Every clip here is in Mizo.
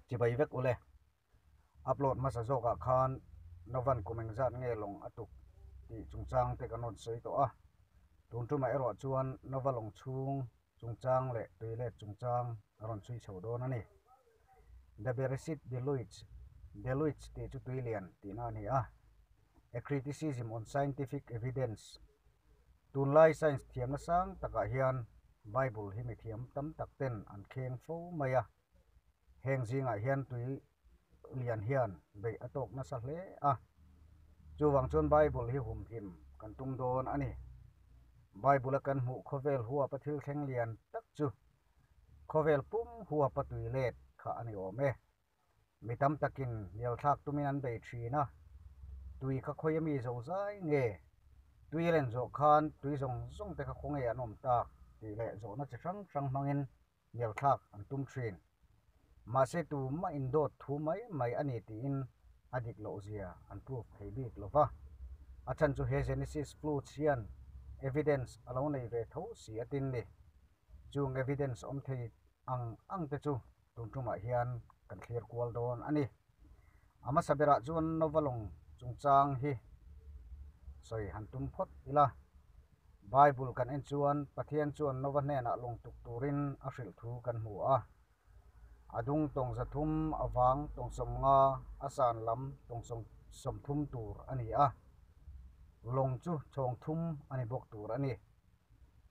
Chibai vek ule. Upload hmasa zawkah khan Novan kum engzat nge lawng a tuk tih chungchang te kan rawn sawi tawh a. Tun tumah erawh chuan Nova lawng chhung chungchang leh tuilet chungchang a rawn chhui chho dawn a ni. The Beresheet Deluge, Deluge tih chu tuilian tihna a ni a. A Criticism on Scientific Evidence Tunlai science thiamna sang takah hian Bible hi mithiam tam tak ten an kheng fo mai a. Heng zingah hian tui lian hian beih a tawk nasa hle a. Chuvang chuan Bible hi humhim kan tum dawn a ni. Bible a kan hmuh khawvel huapa thil thleng lian tak chu khawvel pum huapa tui let kha a ni awm e. Mi tam takin hnialthlak tumin an bei thin a, tui kha khawi ami zo zai nge? Tui a len zawh khan tui zawng zawng te kha khawnge an awm tak tih leh zawhna chi hrang hrang hmangin hnialthlak an tum thin. Mahse tumah indawt thu mai mai a ni tiin a dik loh zia an proof thei bik lo va. A chhan chu he Genesis Floods hian evidence a lo nei ve tho si a tin ni. Chung evidence awm thei ang ang te chu tun tumah hian kan thlir kual dawn a ni. A hmasa berah chuan Nova lawng chungchang hi sawi han tum phawt ila. Bible kan en chuan Pathian chuan Nova hnenah lawng tuk turin a hrilh thu kan hmu a. A dung tawng zathum a vang tawng sawmnga a san lam tawng sawmthum tur a ni a. Lawng chu chhawng thum a ni bawk tur a ni.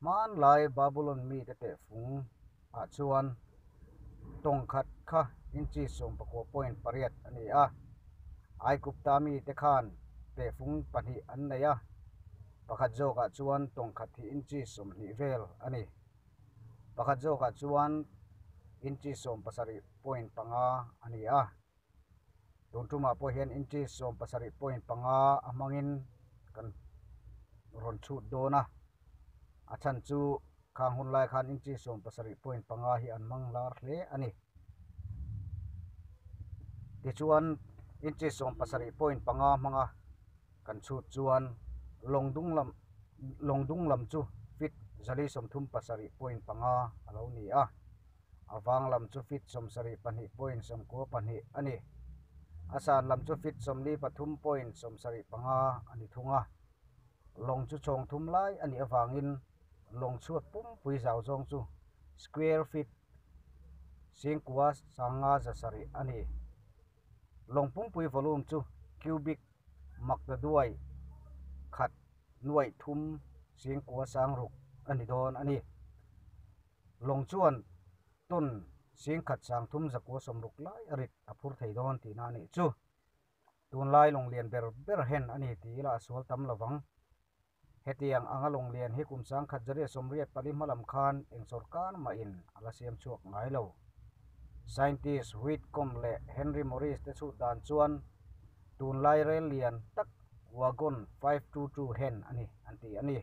Hmanlai Babulon mite tehfung ah chuan tawng khat kha inchi sawmpakua point pariat a ni a. Aigupta mite khan tehfung pahnih an nei a, pakhat zawkah chuan tawng khat hi inchi 20 vel a ni. Pakhat zawkah chuan inchi 17 point panga a ni a. Tun tumah pawh hian inchi 17 point panga a hmangin kan rawn chhut dawn a, a chhan chu khang hun lai khan inchi 17 point panga hi an hmang lar hle a ni. Tichuan inchi 17 point panga hmanga kan chhut chuan lawng dung lam lawng dung lam chu feet 437 point panga a lo ni a. A vang lam chu feet 72 point 92 a ni. A san lam chu feet 43 point 75 a ni thung a. Lawng chu chhawng thum lai a nih avangin lawng chhuat pumpui zau zawng chu square feet 5507 a ni. Lawng pumpui volume chu cubic maktaduai khat nuaih thum singkua sangruk a ni dawn a ni. Lawng chuan ton 10,000 360 lai a rit a phur thei dawn tihna a nih chu. Tunlai lawng lian ber ber hen a ni tih ila a sual tam lo vang. Hetiang anga lawng lian hi kum 1984 hma lam khan eng sawrkar mahin a la siam chhuak ngai lo. Scientist Whitcomb leh Henry Morris te chhut dan chuan tunlai rel lian tak wagon 522 hen a ni an ti a ni.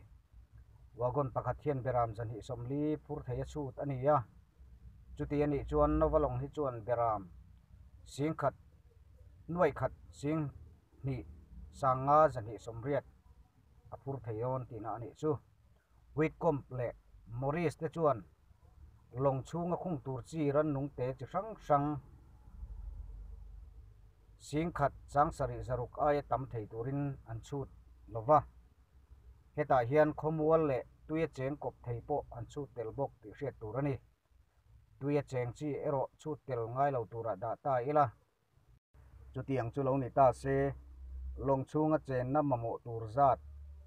Wagon pakhat hian beram 240 phur thei a chhut a ni a. Chuti a nih chuan Nova lawng hi chuan beram 10,000 nuaih khat 2,000 580 a phur thei dawn tihna a nih chu. Whitcomb leh Morris te chuan lawng chhunga khung tur chi rannung te chi hrang hrang 10,000 700 aia tam thei turin an chhut lo va. Hetah hian khawmual leh tuia cheng kawp thei pawh an chhut tel bawk tih hriat tur a ni. Tuia cheng chi erawh chhut tel ngai lo turah dah ta ila. Chutiang chu lo ni ta se, lawng chhunga chenna mamawh tur zat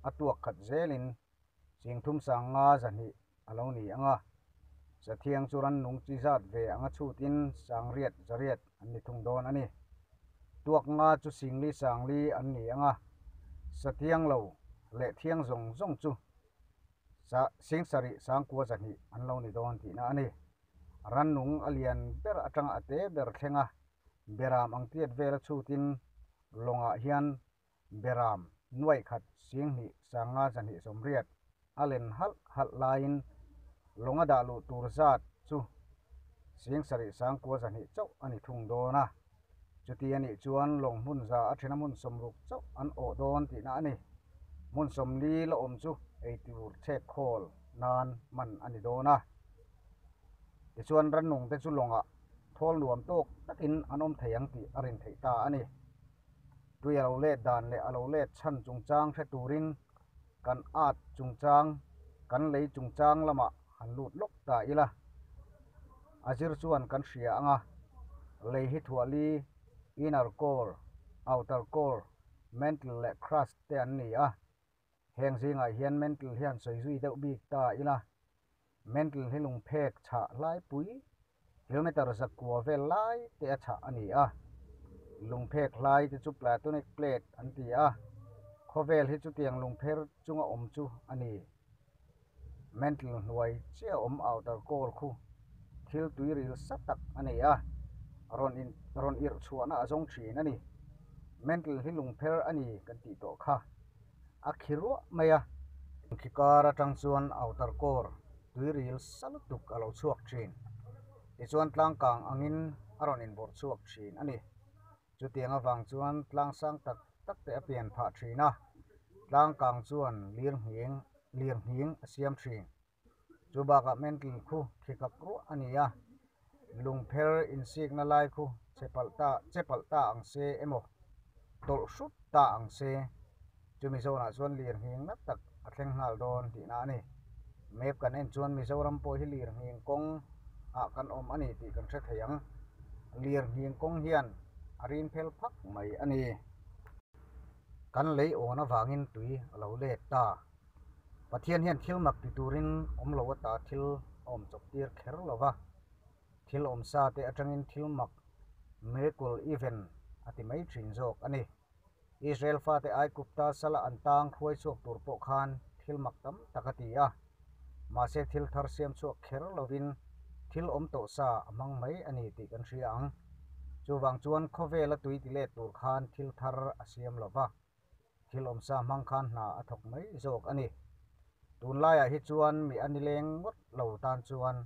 a tuak khat zelin 3502 a lo ni ang a. Sathiang chu rannung chi zat ve anga chhutin 800 an ni thung dawn a ni. Tuak nga chu 4,400 an ni ang a. Sathiang lo leh thiang zawng zawng chu 7,902 an lo ni dawn tihna a ni. Rannung a lian ber atanga a te ber thleng a, beram ang tiat vela chhutin lawngah hian beram nuaih khat 2,580 a len halh halh laiin lawnga dah luh tur zat chu 7,902 chauh a ni thung dawn a. Chuti a nih chuan lawng hmun za a thena hmun 60 chauh an awh dawn tihna a ni. Hmun 40 la awm chu ei tur chhek khawl nan hman a ni dawn a. Tichuan rannung te chu lawngah. Thawl nuam tawk takin an awm thei ang tih a rin theih ta a ni. Tui a lo let dan leh a lo let chhan chungchang hre turin kan at chungchang, kan lei chungchang lamah han lut lawk ta ila. A zir chuan kan hria ang a, lei hi thuahli, inner core, outer core, mantle leh crust te an ni a. Heng zingah hian mantle hi han sawi zui deuh bik ta ila, mantle hi lungphek chhah hlaipui kilometre zakua vel lai te a chhah a ni a. Lungphek hlai te chu platonic plate an ti a, khawvel hi chutiang lungpher chunga awm chu a ni. Mantle hnuai chiah awm outer core khu thil tui ril sa tak a ni a, rawn in rawn irh chhuahna a zawng thin a ni. Mantle hi lungpher a ni kan tih tawh kha a khi ruah mai a. Khi kar atang chuan outer core tui ril sa lutuk a lo chhuak thin. Tichuan tlangkang angin a rawn inbawrh chhuak thin a ni. Chutiang avang chuan tlang sang tak tak te a pian phah thin a, tlang kang chuan lir nghing lir nghing a siam thin. Chu bakah mantle khu khi kak ruah a ni a, lungpher insikna lai khu che palh ta che palh ta ang se emaw tawlh hrut ta ang se. Chumi zawnah chuan lir nghing na tak a thleng nghal dawn tihna a ni. Map kan en chuan Mizoram pawh hi lir nghing kawng ah kan awm a ni tih kan hre thei ang. Lir nghing kawng hian a rin phel phak mai a ni. Kan lei awn avangin tui a lo let ta. Pathian hian thil mak ti turin awm lo ata thil a awm chawp tir kher lo va. Thil awm sa te atangin thil mak, miracle event, a ti mai thin zawk a ni. Israel fate Aigupta sala an tang hruai chhuak tur pawh khan thil mak tam tak a ti a. Mahse thil thar siam chhuak kher lovin thil awm tawh sa a hmang mai a ni tih kan hria ang. Chuvang chuan khawvela tui ti let tur khan thil thar a siam lo va, thil awm sa hmang khan hna a thawk mai zawk a ni. Tunlaiah hi chuan mi a nileng ngawt lo tan chuan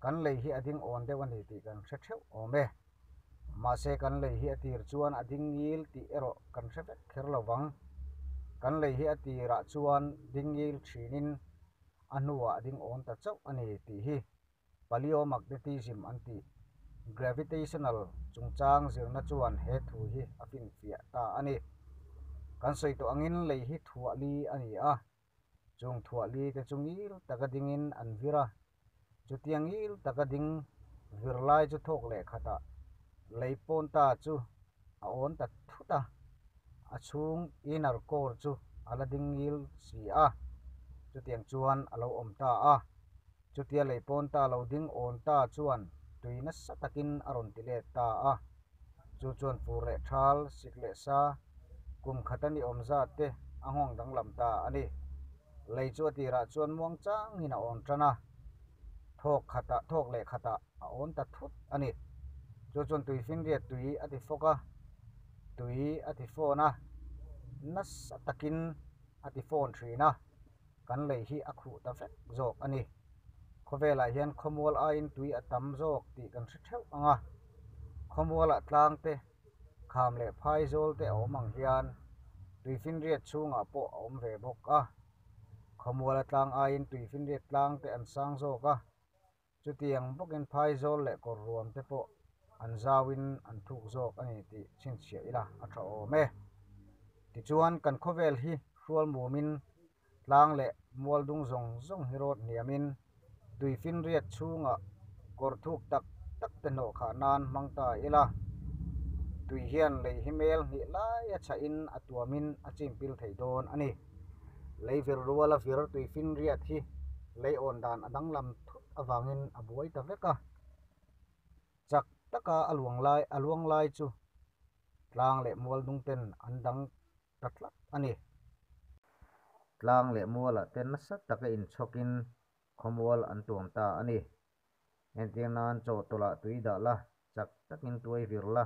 Kan lei hi a ding awn deuh a ni tih kan hre theuh awm e. Mahse kan lei hi a tir chuan a ding ngil tih erawh kan hre vek kher lo vang. Kan lei hi a tirah chuan ding ngil thinin a hnuah a ding awn ta chauh a ni tih hi paleomagnetism an tih gravitational chungchang zirna chuan he thu hi a finfiah ta a ni. Kan sawi tawh angin lei hi thuah li a ni a. Chung thuah li te chu ngil taka dingin an vir a, chutia ngil taka ding vir lai chu thawk leh khatah lei pawn ta chu a awn ta thut a, a chhung inner core chu a la ding ngil si a, chutiang chuan a lo awm ta a, chutia lei pawn ta lo ding awn ta chuan tui nasa takin a rawn ti let ta a, chu chuan fur leh thal, sik leh sa, kum khat a ni awm zat te a nghawng danglam ta a ni. Lei chu a tirah chuan muang changin a awn tan a, thawk khatah thawk leh khatah a awn ta thut a ni. Chu chuan tuifinriat tui a ti fawk a, tui a ti fawn a, nasa takin a ti fawn thin a, kan lei hi a khuh ta vek zawk a ni. Khawvelah hian khawmual aiin tui a tam zawk tih kan hre theuh ang a, khawmualah tlang te, Kham leh phaizawl te a awm ang hian tuifinriat chhungah pawh a awm ve bawk a. Khawmuala tlang aiin tuifinriat tlang te an sang zawk a, chutiang bawkin phaizawl leh kawr ruam te pawh an zauin an thuk zawk a ni tih chhinchhiah ila a tha awm e. Tichuan kan khawvel hi hrual mumin Tlang leh mual dung zawng zawng hi rawt hniamin tuifinriat chhungah kawr thuk tak tak te hnawh khah nan hmang ta ila. Tui hian lei hi mel hnih laia chhahin a tuamin a chimpil thei dawn a ni. Lei vir ruala vir tuifinriat hi lei awn dan a danglam thut avangin a buai ta vek a. Chak taka a luang lai a luang lai chu tlang leh mual dung ten an dang ta tlat a ni. Tlang leh mualah te nasa taka inchhawkin khawmual an tuam ta a ni. Entir nan chawhtawlh tui dah la, chak takin tuai vir la.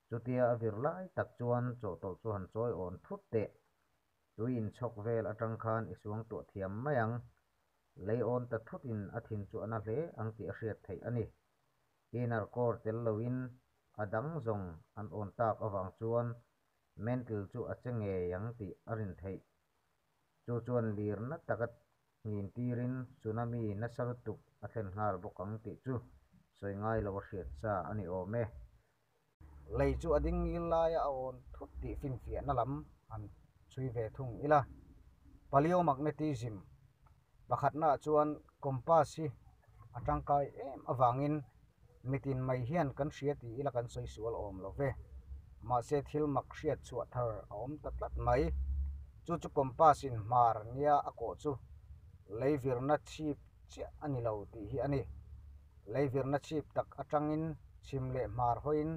Chutia a vir lai tak chuan chawhtawlh chu han chawi awn thut teh. Tui inchhawk vel atang khan i suang tuah thiam mai ang. Lei awn ta thutin a thin chu a na hle ang tih a hriat theih a ni. Inner core tel loin a dang zawng an awn tak avang chuan Mantle chu a che ngei ang tih a rin theih. Chu chuan lir na taka nghin tirin tsunami nasa lutuk a thlen nghal bawk ang tih chu Sawi ngai lo a hriat sa a ni awm e. Lei chu a ding ngil laia a awn thut tih finfiahna lam han chhui ve thung ila. Paleomagnetism pakhatnaah chuan compass hi a tangkai em avangin mitin mai hian kan hria ti ila kan sawi sual awm lo ve. Mahse thil mak hriat chhuah thar a awm ta tlat mai. Chu chu compass in hmar nia a kawh chu lei virna chhip chiah a ni lo tih hi a ni. Lei virna chhip tak atangin chhim leh hmar hawiin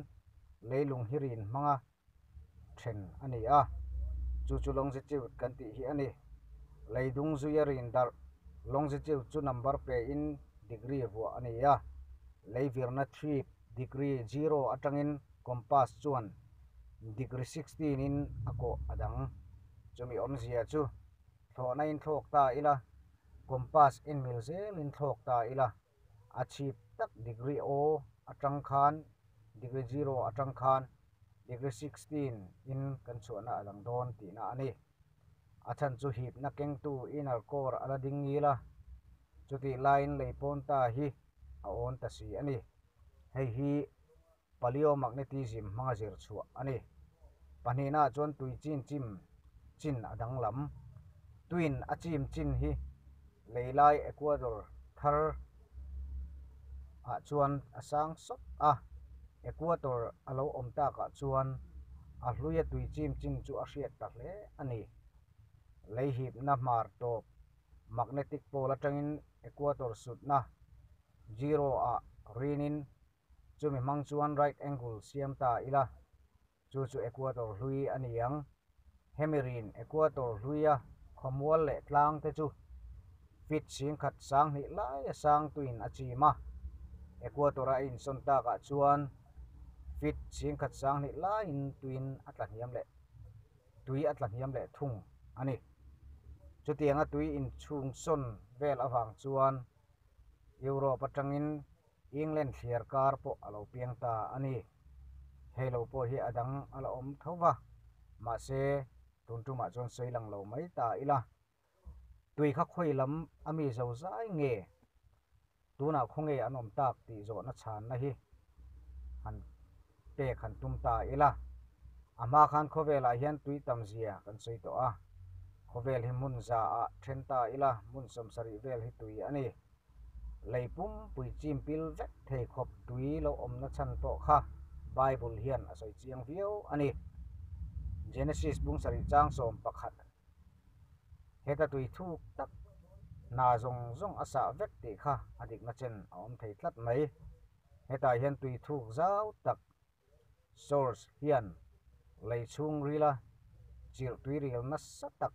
leilung hi rin hmanga then a ni a, chu chu longitude kan tih hi a ni. Lei dung zuia rin darh longitude chu number pein degree vuah a ni a, lei virna chhip degree zero atangin compass chuan degree 16 in a kawh a dang. Chumi awmzia chu thlawhna in thlawk ta ila, compass en mil zelin thlawk ta ila, a chhip tak degree O atang khan degree zero atang khan degree 16 in kan chhuahna a lang dawn tihna a ni. A chhan chu hipna kengtu inner core a la ding ngil a, chutih laiin lei pawn ta hi a awn ta si a ni. Hei hi Paleomagnetism hmanga zir chhuah a ni. Pahnihnaah chuan tui chin chim chin a danglam. Tuin a chim chin hi lei lai equator thar ah chuan a sang sawt a, equator a lo awm takah chuan a hluia tui chim chin chu a hriat ta hle a ni. Lei hipna hmar tawp magnetic pole atangin equator sutna zero ah rinin Chumi hmang chuan right angle siam ta ila, chu chu equator hlui a ni ang. Hemi rin equator hluia khawmual leh tlang te chu feet singkhat sanghnih laia sang tuin a chim a, equator a insawn takah chuan feet singkhat sanghnih laiin tuin a tla hniam leh tui a tla hniam leh thung a ni. Chutianga tui inchhungsawn vel avang chuan Europe atangin England thliar kar pawh a lo piang ta a ni. Hei lo pawh hi a dang a la awm tho va, mahse tun tumah chuan sawi lang lo mai ta ila. Tui kha khawi lam a mi zo zai nge? Tunah khawnge an awm tak tih zawhna chhanna hi han pek han tum ta ila. A hma khan khawvelah hian tui tam zia kan sawi tawh a, khawvel hi hmun za ah then ta ila hmun 70 vel hi tui a ni. Lei pumpui chim pil vek thei khawp tui lo awmna chhan pawh kha Bible hian a sawi chiang viau a ni. Genesis bung sarih chang 11 Heta tui thuk tak hna zawng zawng a sah vek tih kha a dikna chen a awm thei tlat mai. Hetah hian tui thuk zau tak Source hian lei chhung rila chirh tui ril nasa tak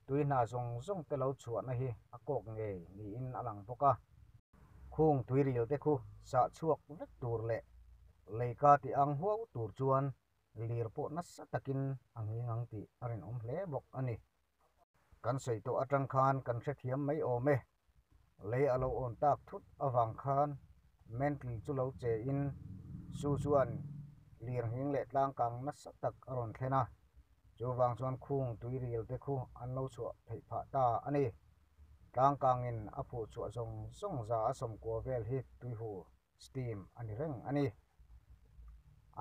tui hna zawng zawng te lo chhuahna hi a kawk ngei niin a lang bawk a. Khung tui ril te khu sah chhuak vek tur leh leika tih ang huau tur chuan lir pawh nasa takin a nghing ang tih a rinawm hle bawk a ni. Kan sawi tawh atang khan kan hrethiam mai awm e. Lei a lo awn tak thut avang khan mantle chu lo che in su chuan lirnghing leh tlangkang nasa tak a rawn thlen a, chuvang chuan khung tuiril te khu an lo chhuah theih phah ta a ni. Tlangkangin a phuh chhuah zawng zawng za a 90 vel hi tuihu steam a ni reng a ni.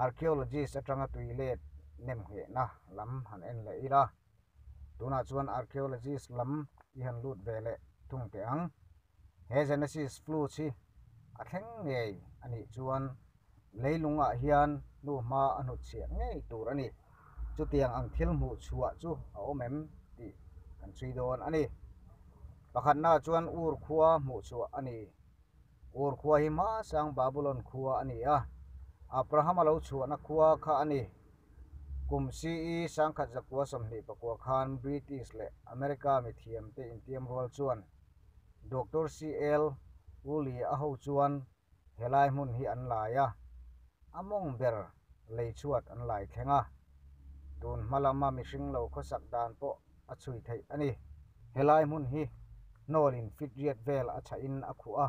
Archaeologist atanga tui let nem nghehna lam han en leh ila, tunah chuan archaeologist lam i han lut ve leh thung teh ang. He Genesis Floods hi a thleng ngei a nih chuan leilungah hian hnuhma a hnutchhiah ngei tur a ni. Chutiang ang thil hmuh chhuah chu a awm em tih kan chhui dawn a ni. Pakhatnaah chuan Ur khua hmuh chhuah a ni. Ur khua hi hmasang Babulon khua a ni a, Abraham-a lo chhuahna khua kha a ni. Kum CE 1929 khan British leh America mithiamte intiam rual chuan Doctor CL Woolley a ho chuan helai hmun hi an lai a, a mawng ber lei chhuat an lai thleng a. Tun hma lama mihring lo khawsak dan pawh a chhui theih a ni. Helai hmun hi hnawlin fit riat vel a chhahin a khuh a,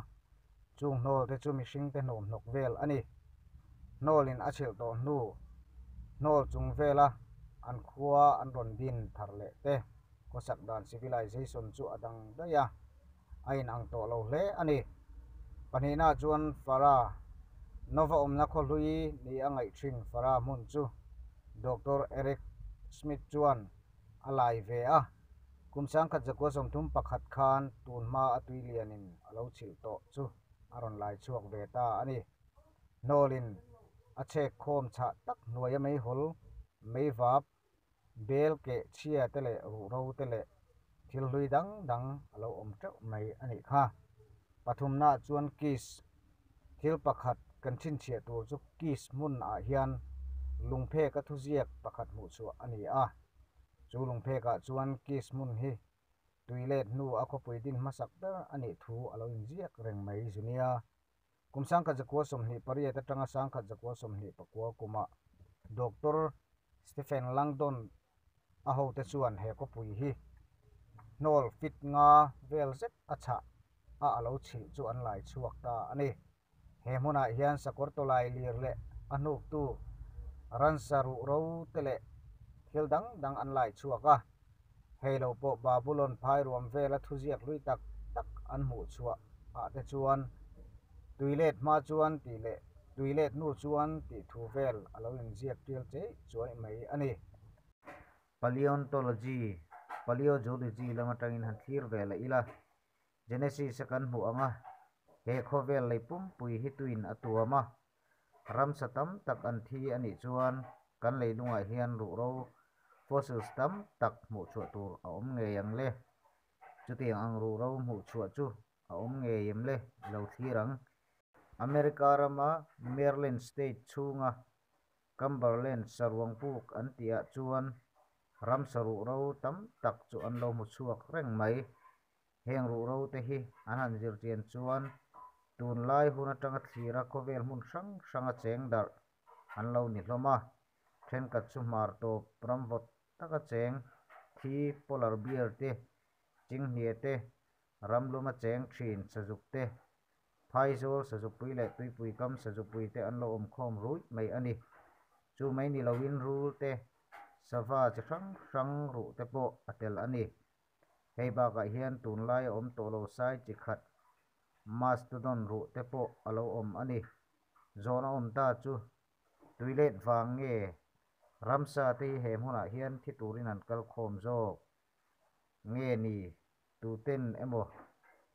chung hnawl te chu mihring te hnawm hnawk vel a ni. Hnawlin a chhilh tawh hnu hnawl chung vela an khua an rawn din thar leh te khawsak dan civilization chu a dang daih a, a inang tawh lo hle a ni. Pahnihnaah chuan Farah. Nova awmna khaw hlui ni a ngaih thin Fara hmun chu Doctor Eric Schmitt chuan a lai ve a. Kum 1931 khan tun hma a tui lianin a lo chhilh tawh chu a rawn lai chhuak ve ta a ni. Hnawlin a chhek khawm chhah tak hnuaia meihawl, meivap, bel keh chhia te leh ruhro te leh thil hlui dang dang a lo awm teuh mai a nih kha. Pathumnaah chuan Kiss thil pakhat kan chhinchhiah tur chu Kiss hmun ah hian lungphek a thuziak pakhat hmuh chhuah a ni a. Chu lungphek ah chuan Kiss hmun hi tui let hnu a khawpui din hmasak ber a nih thu a lo inziak reng mai zu nia. Kum 1928 atanga 1929 kumah Doctor Stephen Langdon a hote chuan he khawpui hi hnawl fit nga vel zet a chhah a a lo chhilh chu an lai chhuak ta a ni. He hmunah hian sakawr tawlai lir leh a hnuktu ransa ruh ro te leh thil dang dang an lai chhuak a. Hei lo pawh Babulon phairuam vela thuziak hlui tak tak an hmuh chhuah ah te chuan tui let hma chuan tih leh tui let hnu chuan tih thu vel a lo inziak tial chei chuai mai a ni. Paleontology, Paleozoology lam atangin han thlir ve leh ila, Genesis a kan hmuh ang a, he khawvel lei pumpui hi tuin a tuam a, Ramsa tam tak an thi a nih chuan kan leilungah hian ruhro, fossils, tam tak hmuh chhuah tur a awm ngei ang le. Chutiang ang ruhro hmuh chhuah chu a awm ngei em le i lo thlir ang. America rama Maryland State chhunga Cumberland saruang puk an tihah chuan ramsa ruhro tam tak chu an lo hmu chhuak reng mai. Heng ruhro te hi an han zirchian chuan tunlai hun atanga thlira khawvel hmun hrang hranga cheng darh an lo ni hlawm a. Thenkhat chu hmar tawp ram vawt taka cheng thi polar bear te, chinghnia te, ram luma cheng thin sazuk te, phaizawl sazupui leh tuipui kam sazupui te an lo awm khawm ruih mai a ni. Chu mai ni loin rul te, sava chi hrang hrang ruh te pawh a tel a ni. Hei bakah hian tunlai a awm tawh lo sai chi khat mastodon ruh te pawh a lo awm a ni. Zawhna awm ta chu tuilet vang nge ramsa te hi he hmunah hian thi turin an kal khawm zawk nge ni tuten emaw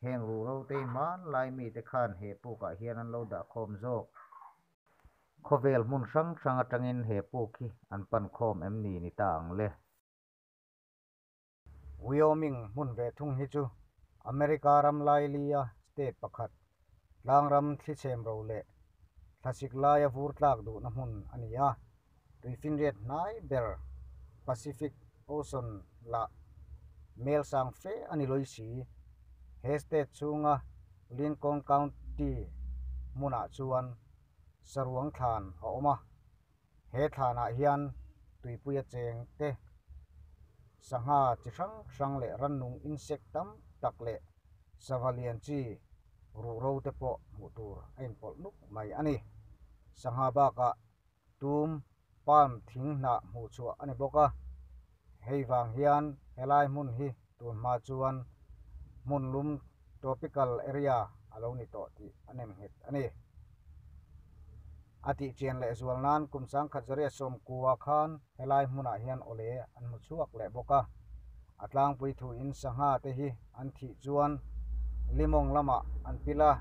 heng ruh ro te hi hmanlai mite khan he pukah hian an lo dah khawm zawk. Khawvel hmun hrang hrang atangin he puk hi an pan khawm em ni ni ta ang le? Wyoming hmun ve thung hi chu America ram lailia state pakhat, tlangram thlichhem ro leh thlasik laia vur tlak duhna hmun a ni a. Tuifinriat hnai ber Pacific Ocean lah mel sang fe a ni lawi si. He state chhunga Lincoln County hmunah chuan saruang thlan a awm a. He thlanah hian tuipuia cheng te, sangha chi hrang hrang leh rannung insect tam tak leh sava lian chi ruhro te pawh hmuh tur a inpawlh nuk mai a ni. Sangha bakah tum, palm, thing hnah hmuh chhuah a ni bawk a. Hei vang hian helai hmun hi tun hma chuan hmun lum tropical area a lo ni tawh tih a nem nghet a ni. A tih chian leh zual nan kum 1990 khan helai hmunah hian awle an hmu chhuak leh bawk a. A tlangpui thuin sangha te hi an thih chuan limawng lamah an pil a,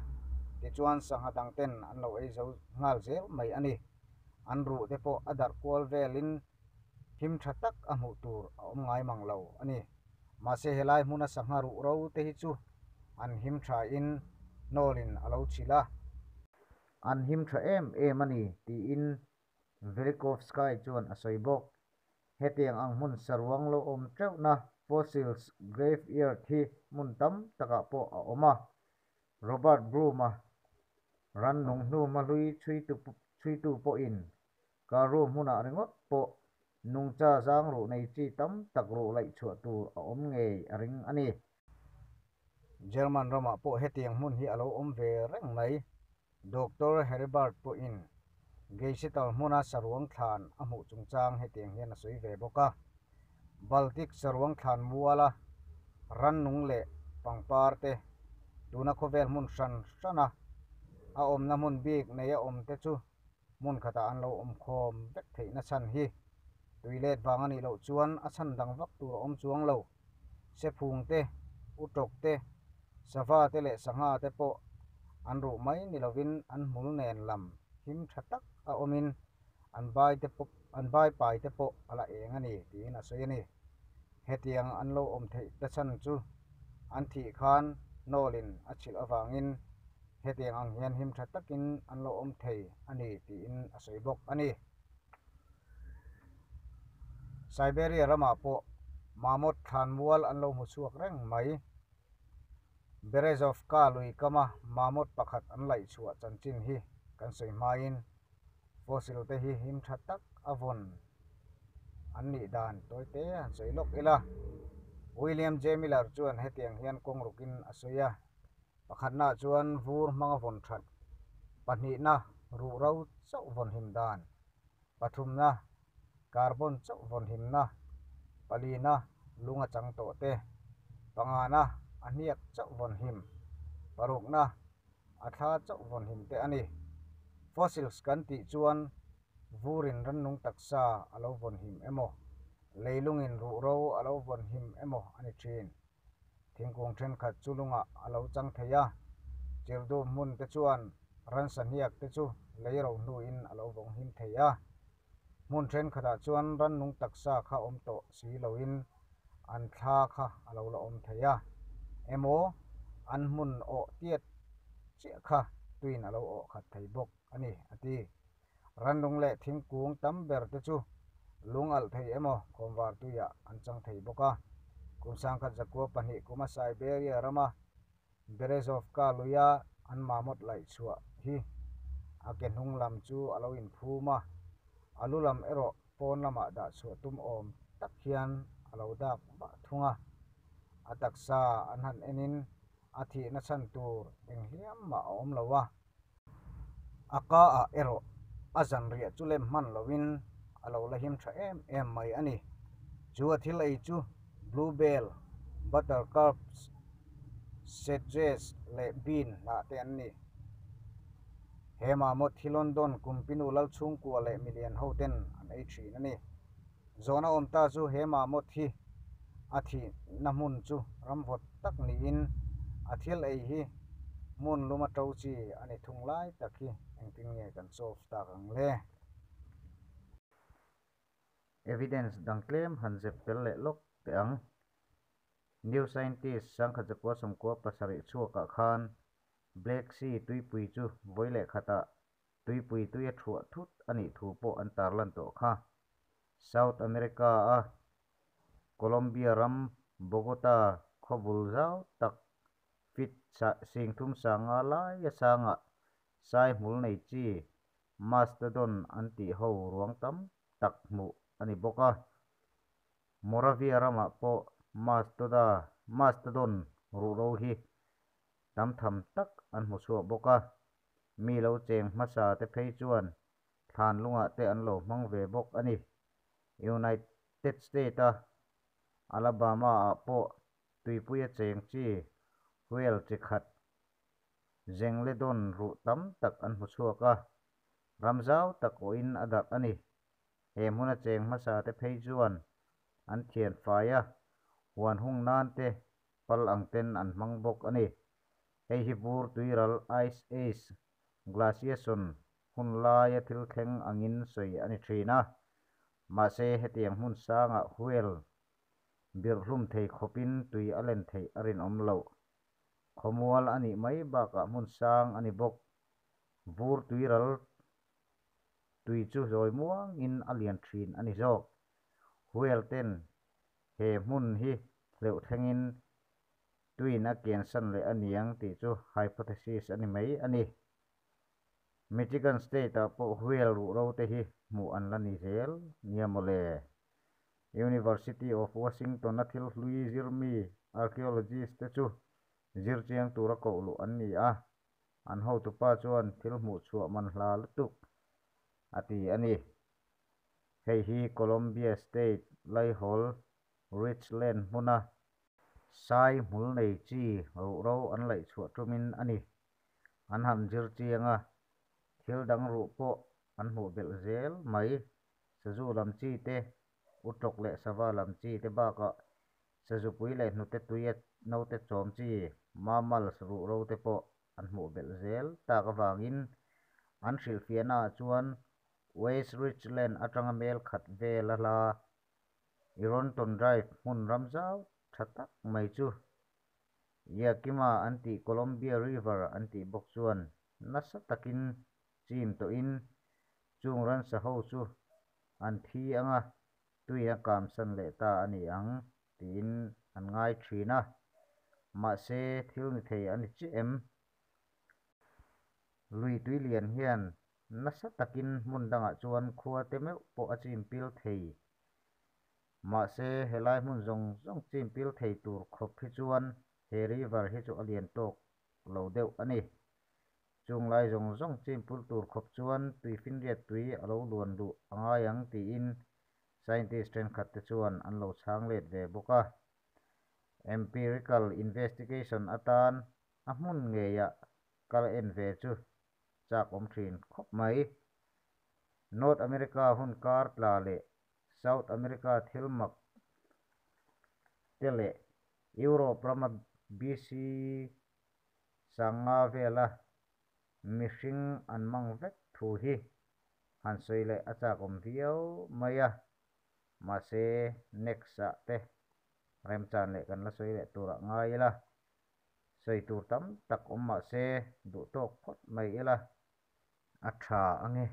tichuan sangha dang ten an lo ei zo nghal zel mai a ni. An ruh te pawh a darh kual velin him tha tak a hmuh tur a awm ngai mang lo a ni. Mahse helai hmuna sangha ruh ro te hi chu an him thain hnawlin a lo chhilh a. An him tha em em a ni, tiin Velikovsky chuan a sawi bawk. Hetiang ang hmun saruang lo awm teuhna fossils graveyard hi hmun tam takah pawh a awm a. Robert Broom-a rannung hnu hmahlui chhuitu pawhin Karoo hmunah ringawt pawh nungcha zang ruh nei chi tam tak ruh laih chhuah tur a awm ngei a ring a ni. German ramah pawh hetiang hmun hi a lo awm ve reng mai. Doctor Heribert pawhin Geisetal hmuna saruang thlan a hmuh chungchang hetiang hian a sawi ve bawk a. Baltic saruang thlan muala rannung leh pangpar te tuna khawvel hmun hran hrana A awmna hmun bik neia awm te chu hmun khatah an lo awm khawm vek theihna chhan hi tui let vang a nih loh chuan a chhan dang vak tur a awm chuang lo. Sephung te, utawk te, sava te leh sangha te pawh an ruh mai ni lovin an hmul nen lam him tha tak a awmin an bai te pawh an bai pai te pawh a la eng a ni tiin a sawi a ni. Hetiang an lo awm theih ta chhan chu an thih khan nawlin a chhilh avangin hetiang ang hian him tha takin an lo awm thei a ni tiin a sawi bawk a ni. Siberia ramah pawh mammoth thlanmual an lo hmu chhuak reng mai. Berezovka lui kama mammoth pakhat an laih chhuah chanchin hi kan sawi hmain fossil te hi him tha tak a vawn an nih dan tawi te han sawi lawk ila. William J. Miller chuan hetiang hian kawng rukin a sawi a, Pakhatnaah chuan vur hmanga vawn that, pahnihna ruh ro chauh vawn him dan, pathumna carbon chauh vawn himna, palina lung a chang tawh te, pangana a hniak chauh vawn him, parukna a thla chauh vawn him te a ni. Fossils kan tih chuan vurin rannung taksa a lo vawn him emaw, leilungin ruh ro a lo vawn him emaw a ni thin. Thingkung thenkhat chu lungah a lo chang thei a, chirdup hmun te chuan ransa hniak te chu lei ro hnuin a lo vawng him thei a. Hmun thenkhatah chuan rannung taksa kha awm tawh si loin an thla kha a lo la awm thei a, emaw an hmun awh tiat chiah kha tuin a lo awh khat thei bawk a ni, a ti. Rannung leh thingkung tam ber te chu lung alh thei emaw kawmvar tuiah an chang thei bawk a. Kum sangkhat zakua pahnih kuma Siberia rama Berezovka luia an mamawt laih chhuah hi a ke hnung lam chu a lo inphum a, a lu lam erawh pawn lamah dah chhuah tum awm tak hian a lo dak vah thung a. A taksa an han enin a thihna chhan tur eng hliam mah a awm lo a. A ka ah erawh a zanriah chu lem hman loin a lo la him tha em em mai a ni. Chu a thil ei chu bluebell, buttercups, sedges leh bean hnah te an ni. He mamawt hi London kumpinu Lalchhungkua leh milian ho ten an ei thin a ni. Zawhna awm ta chu he mamawt hi a thihna hmun chu ramvawt tak niin a thil ei hi hmun luma to chi a ni thung lai tak hi engtin nge kan solve tak ang le? Evidence dang tlem han zep tel leh lawk teh ang. New Scientist sangkhat zakua sawmkua pasarih chhuakah khan Black Sea tuipui chu vawi leh khatah Tuipui tui a thuah thut a nih thu pawh an tarlan tawh kha. South America-a Colombia ram Bogota khaw bul zau tak feet singthum sanga laia sangah sai hmul nei chi mastodon an tih ho ruang tam tak hmuh a ni bawk a. Moravia ramah pawh mastoda mastodon ruhro hi tam tham tak an hmu chhuak bawk a. Mi lo cheng hmasa te phei chuan thlan lungah te an lo hmang ve bawk a ni. United State-a Alabama-ah pawh tuipuia cheng chi whale chi khat Zengledon ruh tam tak an hmu chhuak a, ram zau tak awhin a darh a ni. He hmuna cheng hmasa te phei chuan an thian fai a, huan hung nan te pal ang ten an hmang bawk a ni. Hei hi vur tuiral, ice age, glaciation, hun laia thil thleng angin sawi a ni thin a. Mahse, hetiang hmun sangah whale birhhlum thei khawpin tui a len theih a rinawm loh. Khawmual a nih mai bakah hmun sang a ni bawk. Vur tuiral tui chu zawi muangin a lian thin a ni zawk. Whale ten he hmun hi hleuh thlengin Tuin a kiansan leh a niang tih chu hypothesis a ni mai a ni. Michigan State-ah pawh whale ruhro te hi hmuh an la ni zel nia mawle. University of Washington-a thil hlui zirmi archaeologist te chu zir chiang tura koh luh an ni a, an hotupa chuan thil hmuh chhuah man hla lutuk a ti a ni. Hei hi Columbia State laihawl Richland hmuna Sai hmul nei chi ruhro an laih chhuah tumin a ni. An han zir chiang a, thil dang ruh pawh an hmuh belh zel mai. Sazu lam chi te, utlawk leh sava lam chi te bakah sazupui leh hnute tuia naute chawm chi, mammals, ruh ro te pawh an hmuh belh zel tak avangin an hrilhfiahnaah chuan West Richland atanga mel khat vela hla Ironton Drive hmun ram zau tha tak mai chu Yakima an tih Columbia River an tih bawk chuan nasa takin chim tawhin chung ransa ho chu an thi anga tuin a kamsan leh ta a ni ang tiin an ngai thin a. Mahse thil ni thei a ni chiah em? Lui tui lian hian nasa takin hmun dangah chuan khua te meuh pawh a chim pil thei. Mahse helai hmun zawng zawng chim pil thei tur khawp hi chuan he river hi chu a lian tawk lo deuh a ni. Chung lai zawng zawng chim pul tur khawp chuan tuifinriat tui a lo luan luh a ngai ang tiin scientist thenkhat te chuan an lo chhang let ve bawk a. Empirical investigation atan a hmun ngeiah kal en ve chu chak awm thin khawp mai. North America hun kar tla leh South America thil mak te leh Europe rama BC sanga vela mihring an mang vek thu hi han sawi leh a chak awm viau mai a. Mahse next ah te remchan leh kan la sawi leh turah ngai ila. Sawi tur tam tak awm mahse duh tawk phawt mai ila a tha ange.